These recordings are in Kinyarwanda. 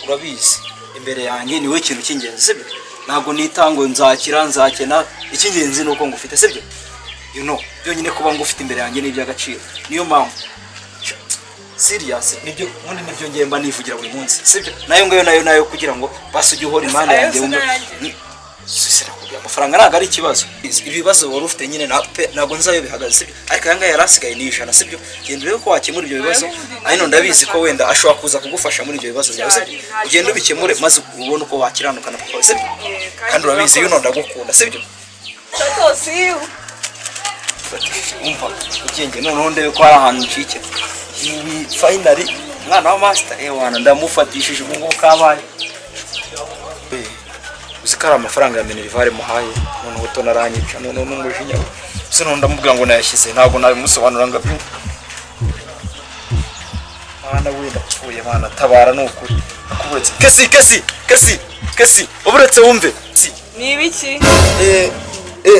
Urabizi, imbere yanjye niwe kintu cy'ingenzi, sibyo? Ntabwo nita ngo nzakira, nzakena. Icy'ingenzi ni uko ngufite, sibyo? Byonyine kuba ngufite imbere yanjye ni iby'agaciro. Niyo mpamvu, serious, nibyo ubundi nibyo ngiye mba nivugira buri munsi, sibyo? Nayo ngayo nayo kugira ngo basi ujye uhora impande Ayo yanjye si wumve. n'ayanjye. Sinakubwira, amafaranga ntabwo ari ikibazo. Ibibazo wari ufite nyine na pe ntabwo nzayo bihagaze, sibyo? Ariko aya ngaya yari asigaye ni 100, sibyo? Genda urebe ko wakemura ibyo bibazo. Ariko ndabizi ko wenda ashobora kuza kugufasha muri ibyo bibazo byawe, sibyo? Nta Ugenda kibazo. ubikemure maze ubone uko wakiranuka na papa, sibyo? Kandi Kandi urabizi, urakoze. Ndagukunda, sibyo? Toto, see you. Umva ugenge, noneho ndebe ko hari ahantu ncikira. Ibi finally umwana wa master, ewana, ndamufatishije ubu ngubu kabaye. Uzi ko ari amafaranga ya minerval muhaye? Noneho tona aranyica, noneho n'umujinya we. Se noneho ndamubwira ngo nayashyize? Ntabwo nabimusobanura ngo abyumve. Mwana we, ndapfuye. Mwana, tabara, ni ukuri akuburetse. Kesi, kesi, kesi, kesi, uburetse wumve Si. Ni ibiki?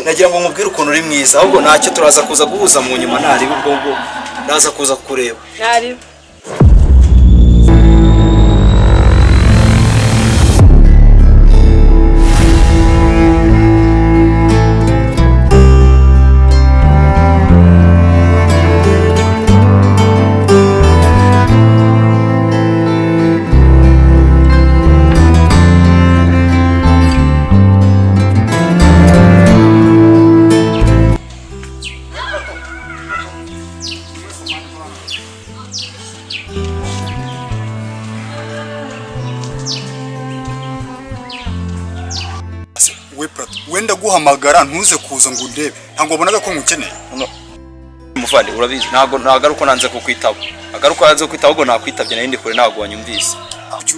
Nagira ngo nkubwire ukuntu uri mwiza. Ahubwo ntacyo, turaza kuza guhuza mu nyuma. Ntareba ubwo ngubwo ndaza kuza kureba. Ntari. We Plato, wenda guhamagara ntuze kuza ngo undebe, ntabwo wabonaga ko ngukeneye? Muvandi, urabizi, ntabwo ari uko nanze kukwitaba, ntabwo ari uko nanze kukwitaba, ahubwo nakwitabye nari ndi kure, ntabwo wanyumvise.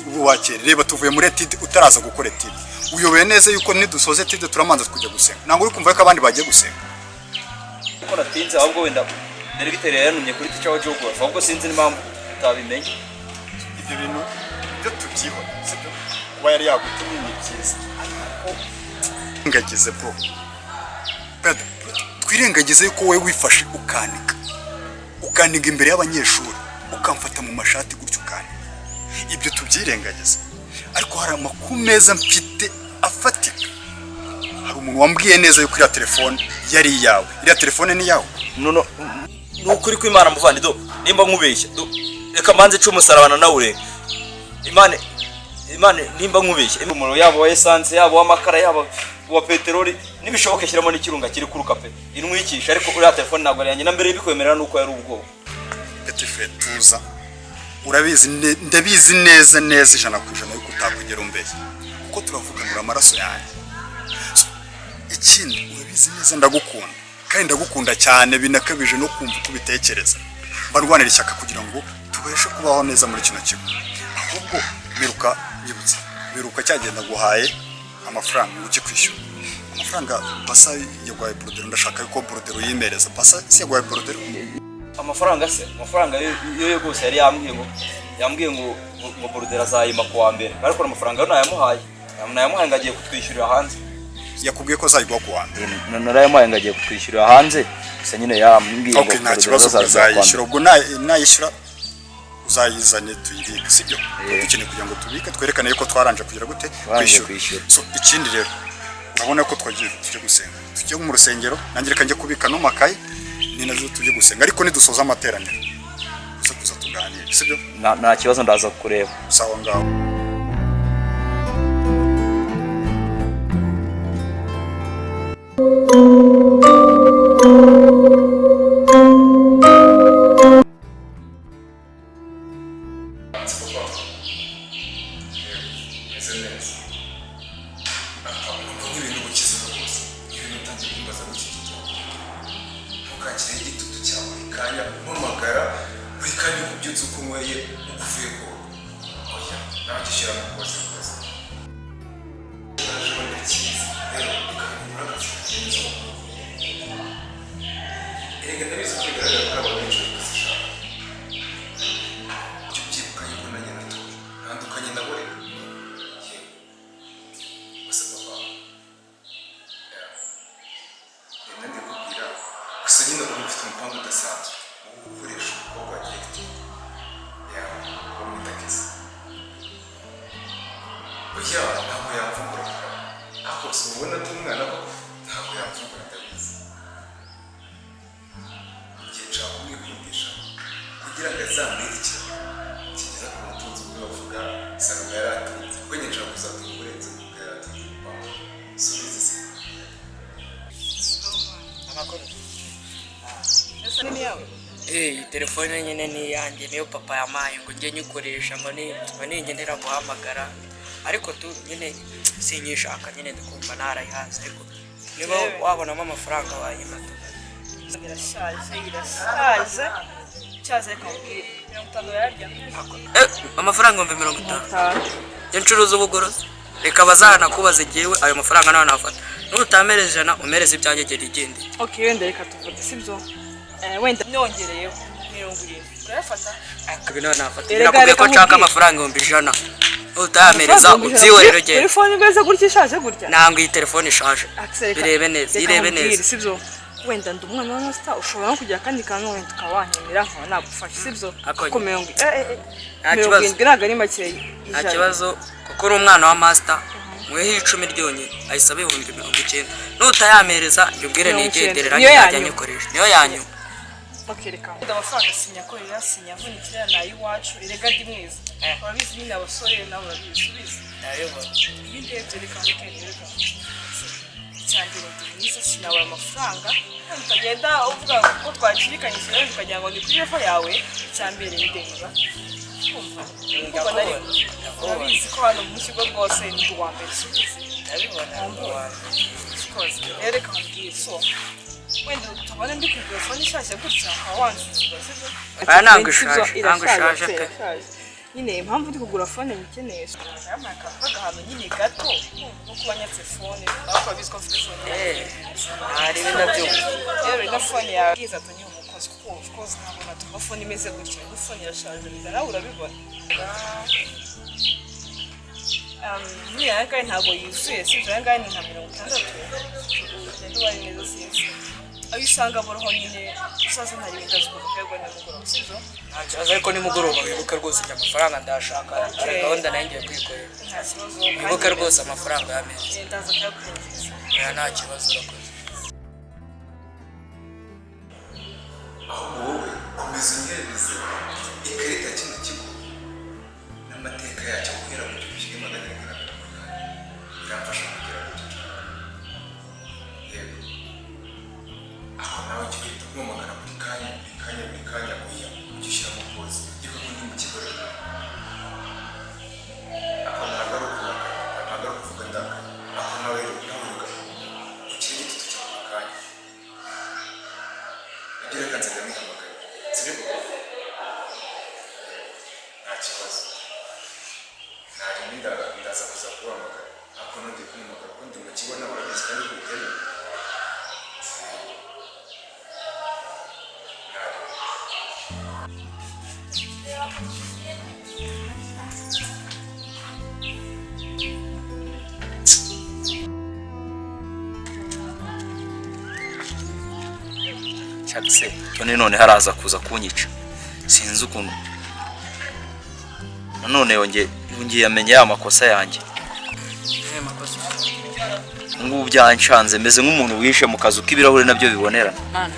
Ubu wakera, reba tuvuye muri étude, utaraza gukora étude. Uyobewe neza yuko nidusoza étude turamanza kujya gusenga? Ntabwo uri kumva ko abandi bagiye gusenga? Kuko natinze, ahubwo wenda directeur yantumye kuri teacher wa geography, ahubwo sinzi n'impamvu utabimenye. Ibyo bintu byo tubyihora, sibyo? Kuba yari yagutumye ni byiza, ariko ngagize bro. Brother, twirengagize yuko wowe wifashe ukanika imbere y'abanyeshuri, ukamfata mu mashati gutyo ukanika. Ibyo tubyirengagize, ariko hari amakuru meza mfite afatika. Hari umuntu wambwiye neza yuko iriya telefone yari iyawe. Iriya telefone ni iyawe? No, ni ukuri kw'Imana, muvandi, do nimba nkubeshya, do reka manze ica umusarabana nawe urenga. Imana, Imana, nimba nkubeshya, umuriro yaba wa essence, yaba uw'amakara, yaba uwa peteroli, nibishoboka shyiramo n'ikirunga kiri kuruka pe, intwikisha. Ariko uriya telefone ntabwo ari yanjye, na mbere bikwemerera nuko yari ubwoba. Petit frère, tuza. Urabizi ndabizi neza neza 100% yuko utakugera umbeshya, kuko turavuganura amaraso yanjye. So, ikindi urabizi neza ndagukunda, kandi ndagukunda cyane binakabije no kumva uko ubitekereza. Mba ndwanira ishyaka kugira ngo tubashe kubaho neza muri kino kigo. Ahubwo miruka nyibutsa, miruka cyagenda guhaye amafaranga ngo ujye kwishyura amafaranga. Pasa yaguhaye bordereau, ndashaka yuko bordereau yimereza. Pasa si yaguhaye bordereau? Amafaranga se, amafaranga yo rwose yari yambwiye ngo bordereau azayima ku wa mbere, ariko amafaranga yo nayamuhaye ngo agiye kutwishyurira hanze. Yakubwiye ko azayiguha ku wa mbere? Narayamuhaye ngo agiye kutwishyurira hanze, gusa nyine yambwiye ngo Okay, nta bordereau kibazo. azaziha ku wa mbere. Uzayishyura ubwo, nayishyura uzayizane tuyibike, sibyo? Dukeneye kugira ngo tubike, twerekane yuko twaranje kugira gute? Twarangije kwishyura. So ikindi rero, urabona ko twagiye tujye gusenga, tujye mu rusengero. Nanjye reka njye kubika no makayi, ni nazo tujye gusenga, ariko nidusoza amateraniro uze kuza tuganire, sibyo? Nta kibazo, ndaza kukureba. Sawa, ngaho. Papa, meze neza. Nk'ibintu bukize rwose, ibintu utangiye kumbaza muri iki gitondo. Ntukanshyireho igitutu cya buri kanya umpamagara buri kanya, uko ubyutse, uko unyweye, uko uvuye koga. Oya, nawe jya ushyiramo kose rwose. Naje ubona cyiza rero, reka nkore akazi kagenze. Erega ndabizi ko bigaragara ko hari abantu benshi bari kuzishaka. Jya ubyibuka yuko nanjye natuje ntandukanye nabo rero. Yewe gusa papa, rero ndikubwira gusa nyine ubu mfite umupango udasanzwe wo gukoresha umukobwa wa directeur yawe bamwita Keza. Oya, ntabwo yamvumbura papa. Ariko si ubona ati umwana ko ntabwo yamvumbura, ndabizi. Njye nshaka kumwikundisha kugira ngo azambere ikiraro kigeza ku butunzi bwe bavuga Salomo yari atunze, kuko njye nshaka kuzatunga uburenze ubwo yari atunze papa. Subiza se. Amakuru? Ese ni yawe? Eh, telefone nyine ni iyanjye, niyo papa yampaye ngo njye nyikoresha, ngo ni ngo ningenera guhamagara, ariko tu nyine sinyishaka nyine, ndikumva narayihaze, ariko niba Yewe. wabonamo amafaranga wayimata. Irashaje, irashaje cyaze. Reka nkubwire, 50 yarya. Eh, amafaranga 50,000? 50. Njye ncuruza ubugorozi, reka bazanakubaze. Jyewe ayo mafaranga nawe nafata, nutamereza 100 umereze ibyanjye, genda igende. Okay, wenda reka tuvuge, sibyo? Wenda nongereyeho 70 urayafata? Ibi nawe nafata. Erega Nakubwiye reka ko nshaka nkubwire. amafaranga 100,000, nutayamereza ubyihorere ugende. Telefone imeze gutya, ishaje gutya? Ntabwo iyi telefone ishaje. Axel, Birebe neza, reka irebe nkubwire, neza. Sibyo, wenda ndi umwana wa master, ushobora no kugira akandi kantu wenda ukaba wanyemera nkaba nagufasha, sibyo? Ako Kuko mirongo Nta mirongo kibazo. irindwi ntabwo ari makeya. Nta 100. kibazo, kuko uri umwana wa master, mweho 10 ryonyine ayisaba 90,000. Nutayamereza njye ubwire 90. nigendere. Niyo Nanjye nzajya yanyuma. nyikoresha, niyo yanyuma. Okay, reka wenda amafaranga sinyakorera, sinyavunikira, ni ay'iwacu. Erega ndi mwiza, urabizi nyine, abasore nawe urabizi, ubizi. Iyo ndebye, reka nkubwire, reka icya mbere ndi mwiza, sinabura amafaranga. Utagenda uvuga ko twacirikanyije rero ukagira ngo ni kuri level yawe. Icya mbere ndeba, kumva kuko nari urabizi ko hano mu kigo rwose ndi uwa mbere, subizi. Of course. Rero reka nkubwire, so wenda tubone ndi kugura phone ishyashya gutya ukaba wansuzugura, sibyo? Aya ntabwo Sibyo, ishaje, ntabwo ishaje pe. Irashaje. Nyine impamvu ndi kugura phone nyikeneye, yampaye akantu k'agahano nyine gato no kuba nyatse phone, ariko urabizi ko mfite phone yanjye. Hari ibindi ndabyumva. Rero ino phone yawe bwiza tonyiha umukozi, kuko of course ntabwo natunga phone imeze gutya. Ino phone irashaje, biza nawe urabibona. Nyine aya ngaya ntabwo yuzuye, sibyo? Aya ngaya ni nka 60, ugenda ubaye neza, sinzi ayo usanga boroho nyine usaza ntari windazi kugaterwa nimugoroba, sibyo? Nta kibazo, ariko nimugoroba wibuke rwose, njye amafaranga ndayashaka, hari gahunda nayo ngiye kwikorera. Nta kibazo. Wibuke rwose amafaranga y'amezi. Ndaza kuyakohereza. Oya, nta kibazo, urakoze. Ahubwo wowe komeza unyoherereze ikarita ya kino kigo n'amateka yacyo guhera mu 1780, biramfasha kugera ku cyo nshaka. Yego, aho nawe ujya uhita umpamagara buri kanya, buri kanya, buri kanya? Oya, ujye ushyiramo pause ivuga ko ndi mu kigo. Rero ako ntabwo ari ukurakara, ntabwo ari ukuvuga ndakaye, ako nawe nawe uga ukiri igitutu cya buri kanya. Ibyo reka nzajya mwihamagaye, sibyo papa? Nta kibazo, ntarimo ndaza kuza kubahamagara, ariko nongeye kumuhamagara kuko ndi mu kigo, nawe urabizi kandi ko bitemewe. Ntarimo. Cyakse Tony none haraza kuza kunyica, sinzi ukuntu nanone yongeye amenya ya makosa yanjye. Ayo makosa? Ngubu byanshanze, meze nk'umuntu wishe mu kazu k'ibirahure nabyo bibonerana. Mana.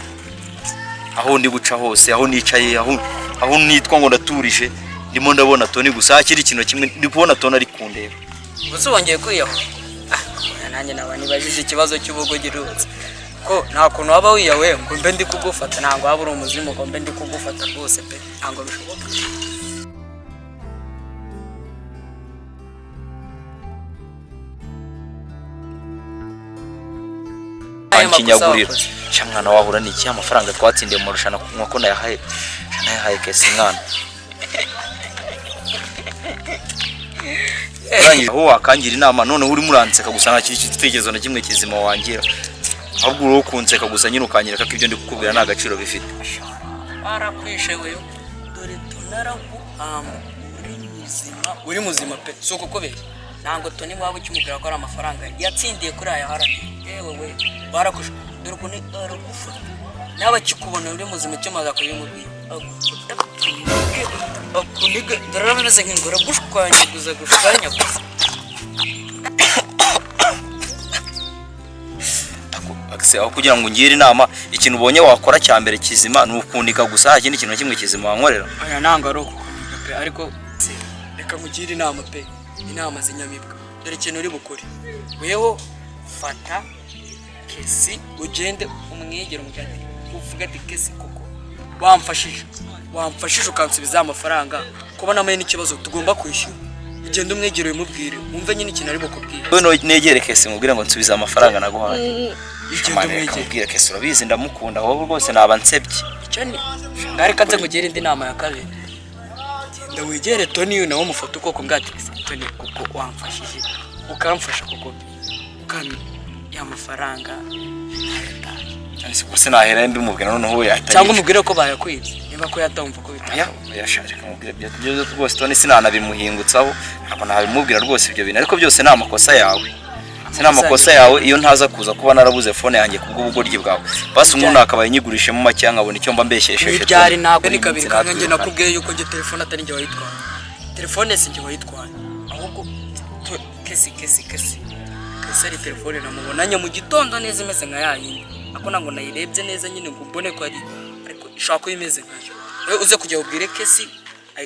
Aho ndi guca hose, aho nicaye, aho nitwa ngo ndaturije, ndimo ndabona Tony gusa. Hakiri ikintu kimwe ndi kubona, Tony ari kundeba. Ubuse wongeye kwiyahura? Ah, oya, nanjye naba nibajije ikibazo cy'ubugogi rwose, ko nta kuntu waba wiyahuye ngo mbe ndi kugufata. Ntabwo waba uri umuzimu ngo mbe ndi kugufata rwose pe, ntabwo bishoboka. Ayo makosa Ankinyagurira. wakoze. Sha mwana, wahura n'iki? Amafaranga twatsindiye mu marushanwa ko nayahaye, sha nayahaye kesi mwana. Urangije aho wakangira inama, noneho urimo uranseka gusa, nta kintu cy'igitekerezo na kimwe kizima wangira, ahubwo uri kunseka gusa nyine, ukanyereka ko ibyo ndi kukubwira nta gaciro bifite. Barakwishe wewe, dore tunaraguhamba uri muzima, uri muzima pe, si ukukubeshya. Ntabwo Toni waba ukimubwira ko ari amafaranga yatsindiye kuri aya haraniye. Yewe we, barakwishe, dore ukuntu aragufata nawe akikubona uri muzima, icyo maze akabimubwira, agufata akunige, akunige, dore araba ameze nk'ingore, gushwanyaguza, gushwanyaguza. Aho kugira ngo ungire inama, ikintu ubonye wakora cya mbere kizima ni ukunika gusa, nta kindi kintu na kimwe kizima wankorera. Oya, ntabwo ari ukukunika pe, ariko se reka nkugire inama pe, inama z'inyamibwa. Dore ikintu uri bukore: weho fata Kesi, ugende umwegere, umubwire ati, uvuga ati: "Kesi, koko wamfashije, wamfashije ukansubiza amafaranga, kubona namuye n'ikibazo tugomba kwishyura." Ugende umwegere, ubimubwire, wumve nyine ikintu ari bukubwire. Wowe negere Kesi mubwire ngo nsubize amafaranga naguhaye? Ugende Mane, reka umwegere. mubwire Kesi, urabizi ndamukunda, wowe rwose naba nsebye. Icyo ni ngaho. Nze nkugire indi nama ya kabiri: genda wegere Toni, nawe umufate ukuboko, mbwati: "Toni, kuko wamfashije, ukamfasha kuko ukam ya mafaranga ntayataye." Ese nahera mbimubwira noneho we yahita Cyangwa umubwire ko bayakwibye, niba ko yatumva ko Oya, bitashoboka. Oya, sha, reka mubwire ibyo byo rwose. Toni sinanabimuhingutsaho, ntabwo nabimubwira rwose ibyo bintu, ariko byose ni amakosa yawe, si ni amakosa yawe. Iyo ntaza kuza kuba narabuze phone yanjye kubw'ubugoryi bwawe, basi umuntu akabaye inyigurishemo make, nkabona icyo mba mbeshyesheje. Ntibyari, ntabwo ni kabiri kandi njye nakubwiye yuko njye telefone atari njye wayitwaye. Telefone si njye wayitwaye, ahubwo Kesi, Kesi, Kesi, Kesi ari telefone namubonanye mu gitondo neza imeze nka ya yindi, ariko ntabwo nayirebye neza nyine ngo mbone ko ari, ariko ishobora kuba imeze nkayo. Wowe uze kujya ubwire Kesi,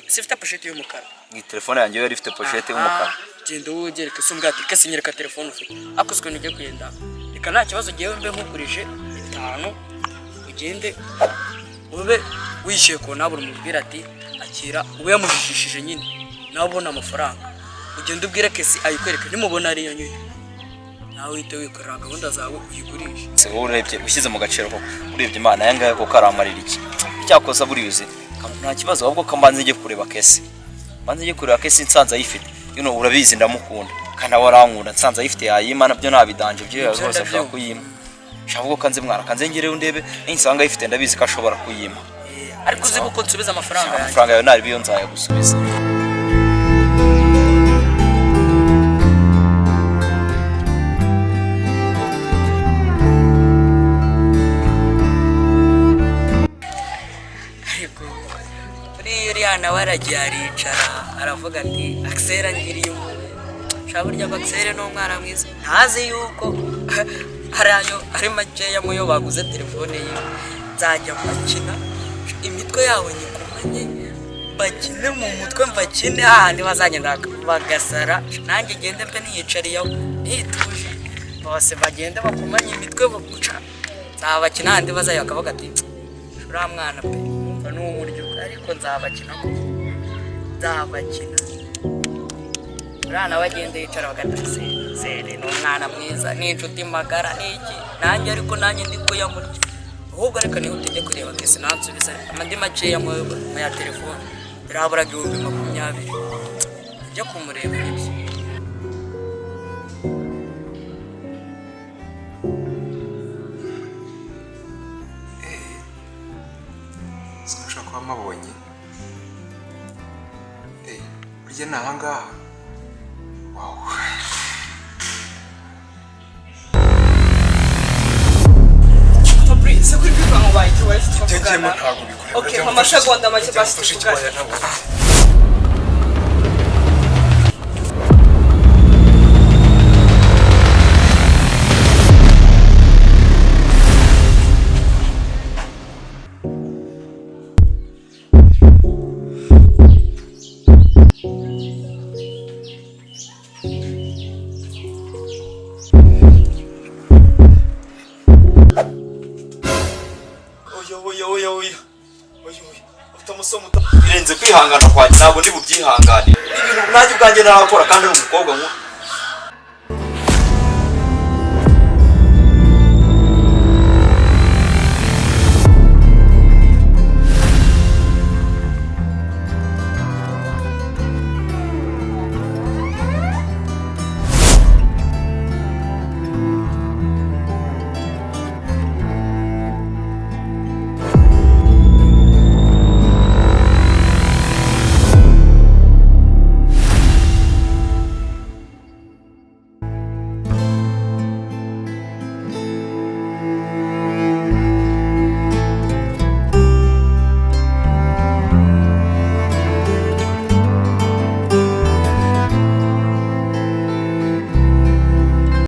si ifite pochette y'umukara? Ni telefone yanjye yari ifite pochette y'umukara. Genda wowe wegere Kesi, umbwira ati: "Kesi, nyereka telefone ufite." Ariko uzi ukuntu ugiye kugenda, reka nta kibazo, ugiye mbe nkugurije 5, ugende ube wishyuye ku ntabwo umubwira ati: "Akira," ube yamujijishije nyine, nawe ubona amafaranga. Ugende ubwire Kesi ayikwereke, nimubona ariyo nyine, nawe uhite wikorera gahunda zawe uyigurishe. Se wowe urebye ushyize mu gaciro koko, urebye Imana, aya ngaya koko aramarira iki? Icyakoza buriya uzi nta kibazo, ahubwo ko mbanze njye kureba Kesi, mbanze njye kureba Kesi nsanze ayifite. Urabizi ndamukunda kandi nawe arankunda, nsanze ayifite yayima, nabyo nabidanje ibyo Ibyo rwose ashobora ndabyumva. kuyima. Shaka ubwo kanze mwana, kanze ngereyo ndebe, ninsanga ayifite ndabizi ko ashobora kuyima. Ariko uzi ko nsubiza amafaranga yanjye. Amafaranga yawe naribi yo nzayagusubiza. Ariko buriya uriya nawe aragiye aricara aravuga ati: "Akisera ngiriye impuhwe sha, burya ngo Akisere ni umwana mwiza." Ntazi yuko hari ayo ari makeya muyo baguze telefone yiwe. Nzajya mbakina imitwe yabo, nyikumanye, bakine mu mutwe, mbakine hahandi bazagenda bagasara, nanjye ngende mbe niyicariyeho nituje, bose bagende bakumanye imitwe baguca. Nzabakina hahandi bazajya bakavuga ati: "Uriya mwana pe, numva ni umuryo, ariko nzabakina koko, nzabakina." Uriya nawe agenda yicara bagata: "Sere ni umwana mwiza, ni inshuti magara, ni iki." Nanjye ariko nanjye ndi kuyamurya. Ahubwo reka nihute njye kureba Kesi nansubiza andi makeya mu ya telefone, biraburaga 20,000. Njya kumureba nibyo. Sinashobora kuba mabonye. Burya ni ahangaha. Wow. Fabrice, kuri kwirukanka ubaye iki? Wari Ibyo ngiyemo tuvugana. ntabwo bikureba. Okay, mpa amasegonda make basi tuvugane. Tuvugane. Oya, oya, oya, oya, oya, oya, utamusoma, birenze kwihangana kwanjye, ntabwo ndi bubyihanganire. Ibintu nanjye ubwanjye narakora kandi ari umukobwa.